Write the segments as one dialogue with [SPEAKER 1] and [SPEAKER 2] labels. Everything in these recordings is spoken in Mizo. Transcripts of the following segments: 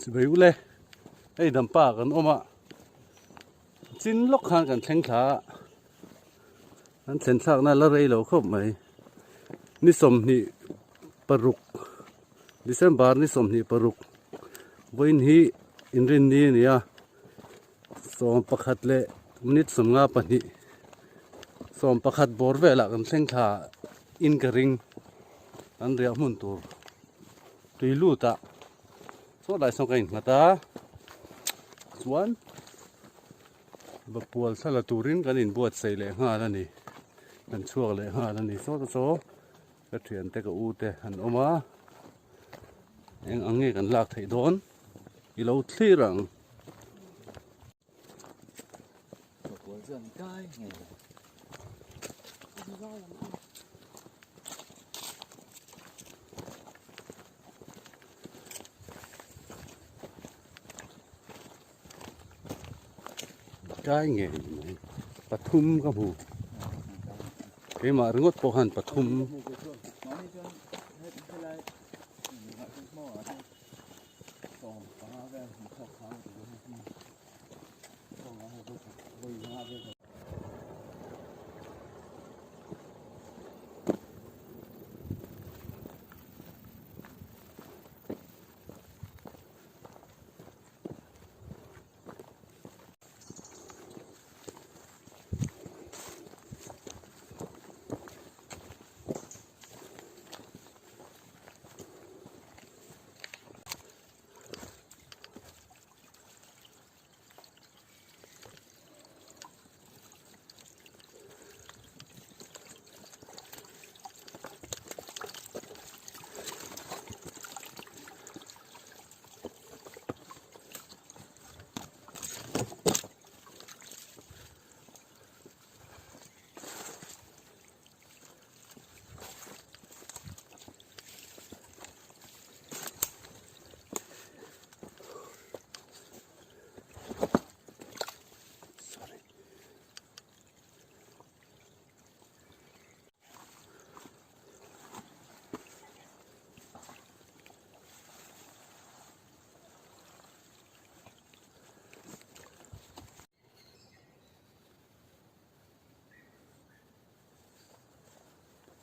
[SPEAKER 1] Chibai ule hei dampa kan awm a chin lawk khan kan thleng thla a kan thlen thlak na la rei lo khawp mai ni 26 December ni 26 vawiin hi inrinni a ni a 11 leh minute 52 11 bawr velah kan thleng thla in ka ring kan riah hmun tur. Tui lut ah saw lai sawn ka innghat a chuan vapual thla la turin kan inbuatsaih leh nghal a ni kan chhuak leh nghal a ni saw te saw ka thiante ka u te an awm a eng ang nge kan lak theih dawn i lo thlir ang. Kai ngei mai pathum ka hmu keimah ringawt pawh khan pathum.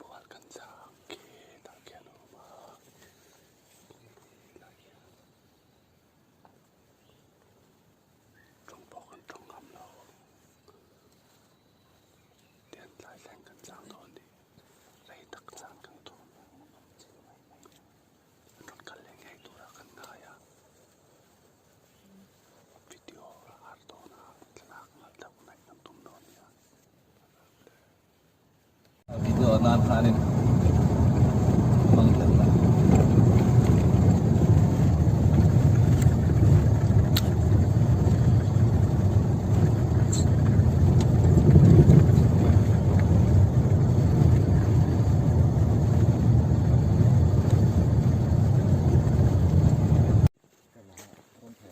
[SPEAKER 1] Bual kan chang khi tah khian a awm a helai hian tawng pawh kan tawng ngam lo tian tlai thleng kan chang dawn ni rei tak chang kan tum an rawn kal leh ngei turah kan ngai a. Video a har dawn a thlalak nalh deuh naih kan tum dawn nia.
[SPEAKER 2] Video nan khanin hmang tel la.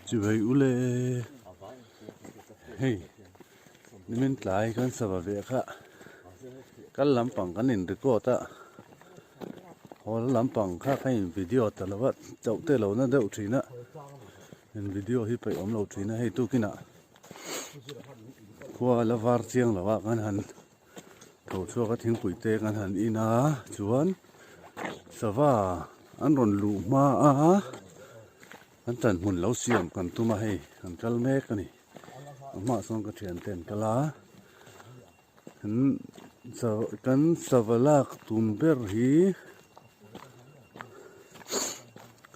[SPEAKER 1] Chuvei ule hei nimin tlai kan sava ve kha kal lampang kan in record a haw lampang kha ka in video ta lo a chauh te lo na deuh thin a in video hi peih awm lo thin a hei tukinah khua la var chiang lo a kan han tho chhuak a thingpui te kan han in a chuan sava an rawn luh hma a an tan hmun lo siam kan tum a hei an kal mek a ni a hmaah sawn ka thian te an kal a kan sava lak tum ber hi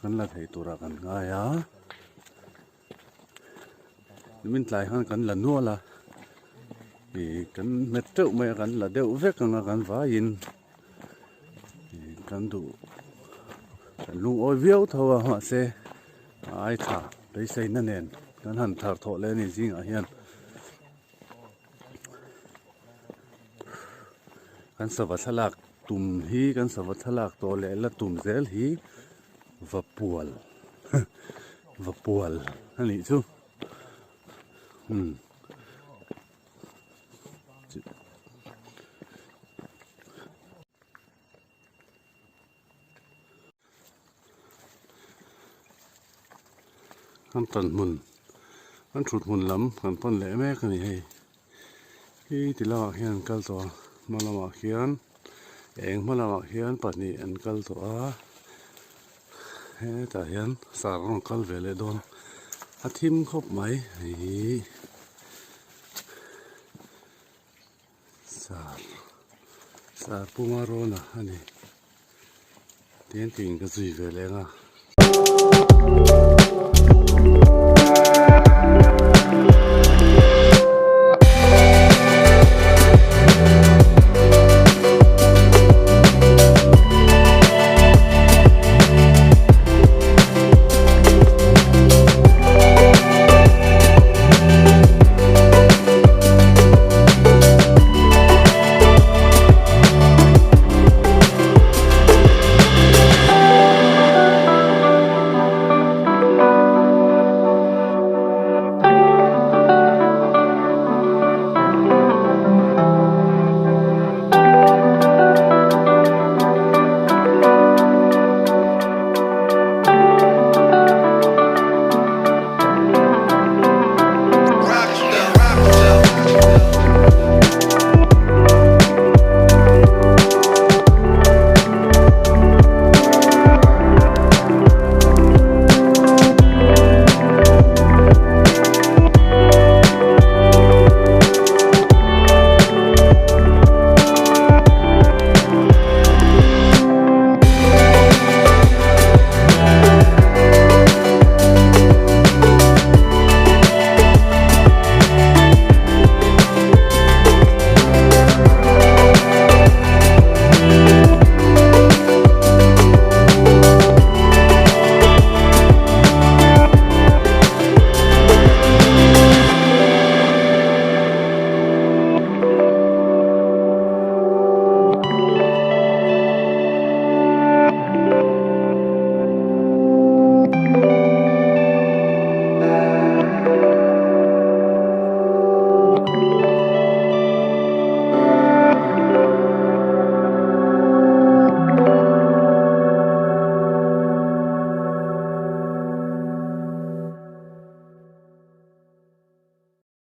[SPEAKER 1] kan la thei turah kan ngai a. Nimin tlai khan kan la nual a ih kan hmet teuh mai a kan la deuh vek ang a kan vaiin ih kan duh kan lungawi viau tho a mahse a ai tha beiseina nen kan han thar thawh leh a ni zingah hian kan sava thlalak tum hi kan sava thlalak tawh leh la tum zel hi Vapual Vapual a nih chu umm An tan hmun an thut hmun lam kan pan leh mek a ni hei. Hi ti lamah hian an kal tawh a hma lamah khian eng hma lamah khian pahnih an kal tawh a hetah hian sar an rawn kal ve leh dawn a thim khawp mai ihh sar sar puma rawn a ani. Tiang tiin ka zui ve leng a.